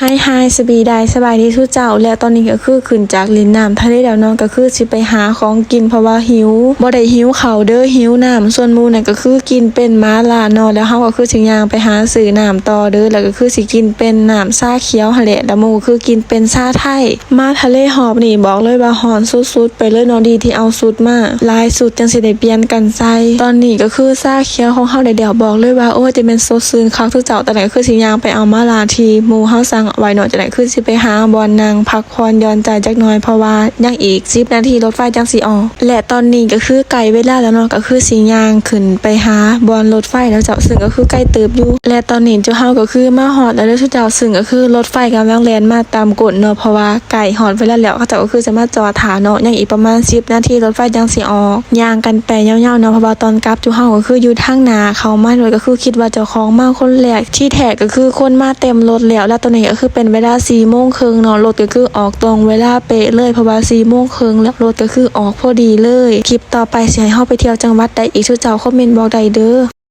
Hi hi ສະບາຍດີ ສະບາຍດີທຸກເຈົ້າ. ແລ້ວຕອນນີ້ກໍຄືຂຶ້ນຈາກຫຼິ້ນນ້ຳທະເລແລ້ວເນາະ ກໍຄືຊິໄປຫາຂອງກິນ ເພາະວ່າຫິວ ບໍ່ໄດ້ຫິວເຂົ້າເດີ້ ຫິວນ້ຳ. ສ່ວນໝູ່ນັ້ນກໍຄືກິນເປັນໝາລ່າເນາະ ແລ້ວເຮົາກໍຄືຊິຍ່າງໄປຫາຊື້ນ້ຳຕໍ່ເດີ້ ແລ້ວກໍຄືຊິກິນເປັນນ້ຳຊາຂຽວຫັ້ນແຫຼະ ແລ້ວໝູ່ກໍຄືກິນເປັນຊາໄທ. ມາທະເລຮອບນີ້ບອກເລີຍວ່າຮ້ອນສຸດໆໄປເລີຍເນາະ ດີທີ່ເອົາຊຸດມາ ຫຼາຍຊຸດຈັ່ງຊິໄດ້ປ່ຽນກັນໃສ່. ຕອນນີ້ກໍຄືຊາຂຽວຂອງເຮົາໄດ້ແລ້ວ ບອກເລີຍວ່າ ໂອ້ຍ ຈະແມ່ນສົດຊື່ນຄັກທຸກເຈົ້າ. ຕອນນີ້ກໍຄືຊິຍ່າງໄປເອົາໝາລ່າທີ່ໝູ່ເຮົາສັ່ງເອົາໄວ້ເນາະ. ຈັ່ງໃດຄືຊິໄປຫາບ່ອນນັ່ງພັກຜ່ອນຢ່ອນໃຈຈັກໜ່ອຍ ເພາະວ່າຍັງອີກສິບນາທີລົດໄຟຈັ່ງຊິອອກ ແລະ ຕອນນີ້ກໍຄືໃກ້ເວລາແລ້ວເນາະ ກໍຄືຊິຍ່າງຂຶ້ນໄປຫາບ່ອນລົດໄຟແລ້ວເຈົ້າ ຊຶ່ງກໍຄືໃກ້ເຕີບຢູ່. ແລະ ຕອນນີ້ເຈົ້າເຮົາກໍຄືມາຮອດແລ້ວເດີ້ເຈົ້າ ຊຶ່ງກໍຄືລົດໄຟກຳລັງແລ່ນມາຕາມກົ້ນເນາະ ເພາະວ່າໃກ້ຮອດເວລາແລ້ວ ເຂົາເຈົ້າກໍຄືຈະມາຈອດຖ້າເນາະ. ຍັງອີກປະມານສິບນາທີລົດໄຟຈັ່ງຊິອອກ. ຍ່າງກັນໄປຍາວໆເນາະ ເພາະວ່າຕອນກັບຈຸເຮົາກໍຄືຢູ່ທາງໜ້າເຂົ້າມາ ແລ້ວກໍຄືຄິດວ່າເຈົ້າຂອງມາຄົນແລກ ທີ່ແທ້ກໍຄືຄົນມາເຕັມລົດແລ້ວ. ແລ້ວຕອນນີ້ກໍຄືເປັນເວລາສີ່ໂມງເຄິ່ງເນາະ ລົດກໍຄືອອກຕົງເວລາເປະເລີຍ ເພາະວ່າສີ່ໂມງເຄິ່ງແລ້ວ ລົດກໍຄືອອກພໍດີເລີຍ. ຄລິບຕໍ່ໄປຊິໃຫ້ເຮົາໄປທ່ຽວຈັງຫວັດໃດອີກ ເຈົ້າຄອມເມັນບອກໄດ້ເດີ້.